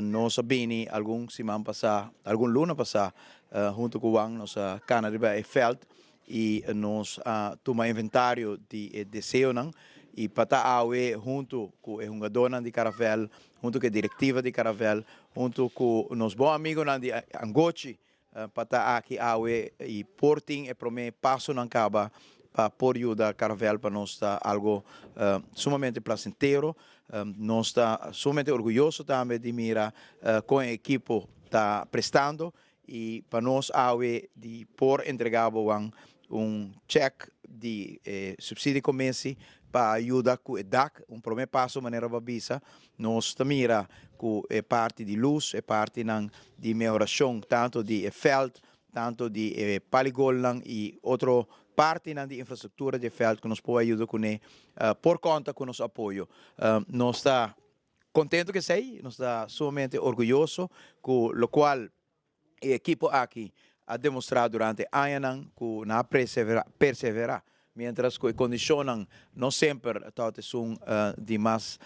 Nos a bini algun siman pasá, algun luna pasá, huntu ku Juan nos a kana riba e vèlt i nos a tuma inventario di e deseonan i pa ta awe huntu ku e hungadónan di Caravel, huntu ku e direktiva di Caravel, huntu ku nos bon amigonan di Angochi pa ta aki awe i por tin e promé pasonan kaba pa por yuda Caravel pa nos ta algo sumamente placentero. Nos ta sumamente orguyoso tambe di mira kon e ekipo ta prestando i pa nos awe di por entrega bowan un chèk di e subsidie commissie pa yuda ku e dak, un promé paso manera bo a bisa. Nos ta mira ku e parti di lus, e partinan di mehorashon tantu di e vèlt, tantu di e paligolnan i otro partinan di infrastruktura di e vèlt ku nos por a yuda kuné por konta ku nos apoyo. Nos ta kontentu ku esei, nos ta sumamente orguyoso ku lokual E ekipo aki a demostrá durante añanan ku nan a perseverá, miéntras ku e kondishonnan no semper tabata esun di mas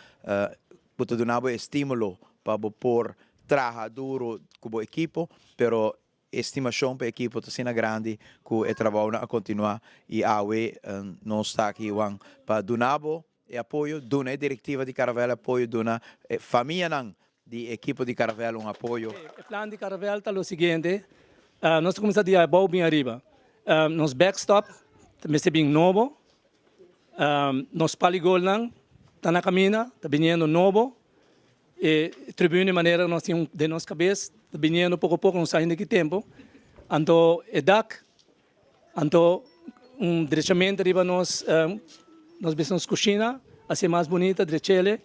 ku ta duna bo e estímulo pa bo por traha duru ku bo ekipo, pero e stimashon pa e ekipo ta asina grandi ku e trabounan a kontinuá i awe nos ta aki Juan pa duna bo e apoyo, duna e direktiva di Caravel apoyo, duna e famianan di e ekipo di Caravel un apoyo. E plan di Caravel ta lo siguiente, nos ta kuminsá di abou bin ariba. Nos backstop ta mester bin nobo, nos paligolnan ta na kaminda, ta biniendo nobo, e tribune manera nos tin den nos kabes ta biniendo poko poko, nos sa ainda ki tempu. Anto e dak Anto un drechamentu riba nos nos bisa nos kushina a ser mas bunita drechele.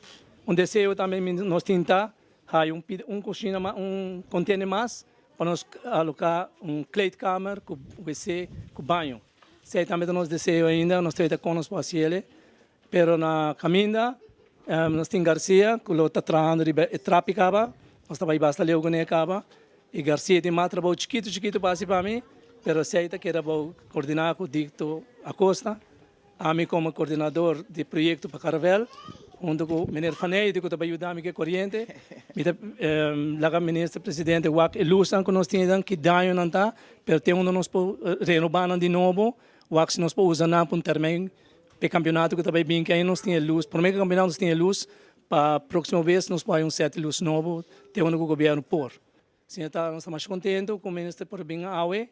Un deseo tambe nos tin ta haya un un kushina mas un kontene mas pa nos aloká un kleedkamer ku wc ku baño. Esei tambe ta nos deseo ainda nos ta kon nos por hasiele pero na kaminda nos tin Garcia ku lo ta trahando riba e trapi kaba nos ta bai basta leu kuné kaba. E Garcia tin mas trabou chikitu chikitu pa hasi pa mi, pero esei ta keda bou koordiná ku Dicto Acosta. Ami komo koordinador di proyekto pa Caravel, huntu ku meneer Van Eyde ku ta bai yuda mi ku e koriente, mi ta laga minister presidente wak e lusnan ku nos tin einan, ki daño nan ta, pero te unda nos por renobá nan di nobo, wak si nos por usa nan pa un termijn pa e kampionato ku ta bai bin, ke aña nos tin e lus, promé ku e kampionato nos tin e lus Pa próximo bes nos por hay un set di luz nobo te unda cu gobierno por. Señor ta nos ta masha contento cu minister por bin awe.